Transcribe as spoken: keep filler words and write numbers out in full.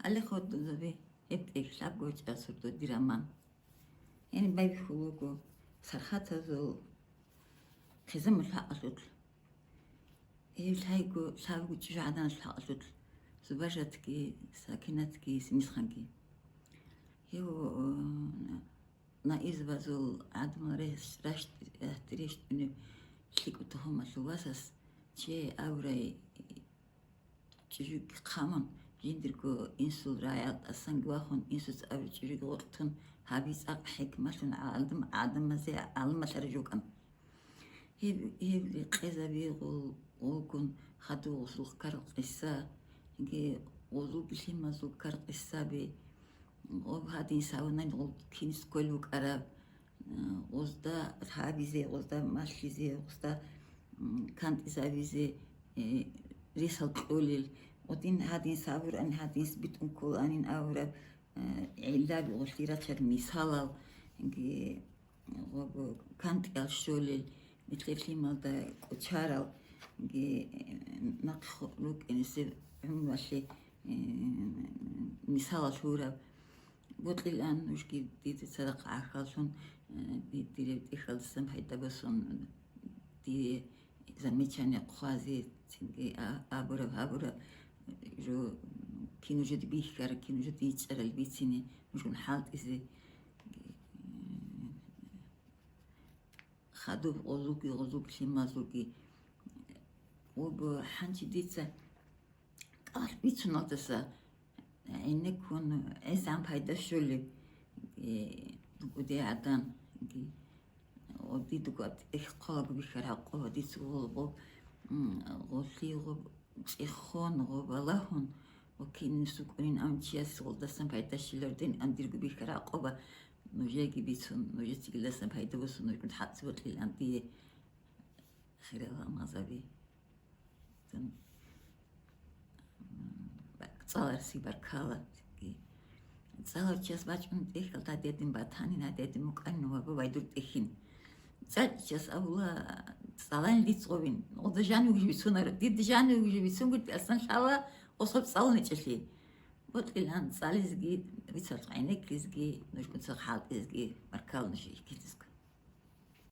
ТӀалихӀ гьодулаби, гьеб тӀехь лъабго часурго дир роман. Гьениб байбихьулего сархатазул хъизамул хӀакъалъулъ. Гьев лъайго лъабго чӀужугӀаданалъул хӀакъалъулъ, Зубажатги, Сакинатги, Симисханги. Гьев, э, наизбазул гӀадамал рес-, ращтӀ-, рещтӀунеб лъикӀго тухумалъул васас чи абурай чӀужуги хъамун, жиндирго инсул рагӀалдасанги вахун, инсуца абурай чӀужуги гъоркьтун, гьаби цӀакъ хӀикмалъун гӀадам-, гӀадамазе гӀаламалъараб жо букӀана. Гьеб, гьеб рекъезаби гъул-, гъулгун хадув гъузул ккарал къиса, яги гъузул бихьимазул ккар къисаби, гъоб гьадин савунани гъул кинис кколев вукӀараб, гъузда гьабизе, гъузда малъизе, гъузда, м, кантӀизабизе, э, ресал кьолел, гъудин гьадин сабурани гьадинс битӀун кколанин абураб, э, гӀиллаби гъулъи рачарал мисалал, яги гъоб кантӀиял щолел, нилъер лъималда кӀочарал, яги, э, нахъ рукӀинесеб гӀумруялъе, э, мисалал гьураб. Бокьилан нужги дида цадахъ гӀахьаллъун, э, ди-, диреб тӀехьалдасан пайда босун, дие замечание хъвазе, цинги а-, абураб-гьабураб, жо, кин нужеда бихьараб, кин нужеда йичӀарал бицине, нужгун хӀалтӀизе. Хадуб гъозулги, гъозул лъималазулги. Ва хӀанчи дица кӀалъ бицуналдаса гӀенеккун гӀезегӀан пайда щолеб, э, дугӀуде гӀадан, ги-, ва дидго ах хъалаго бихьараб къо ва дица гъо-, гъо-, м, гъолъи гъо-, цӀехон, гъо балагьун, ва кинин сукӀунин ам чияс гъолдасан пайда щоларин ан дирго бихьараб къо ва нужеги бицун, нужецигилдасан пайда босун, нужгун хӀацӀи бокьилан дие хирал гьалмагъзаби. Дун, м, цӀаларси баркала. ЦӀаларчияс бачӀун тӀехьал дадедин батани, дадедин мукӀанин ва бабай дур тӀехьин. ЦӀаларчияс абула, цӀалани дицӀ гъобин. Ода жанивги бицунар, дида жанивги бицунгутӀи асан лъала, особ цӀалун гьечӀелъи. Бокьилан цӀализги, бицарх гӀенеккизги, нужгун цо хӀалтӀизги, баркала нуж ихкидизго.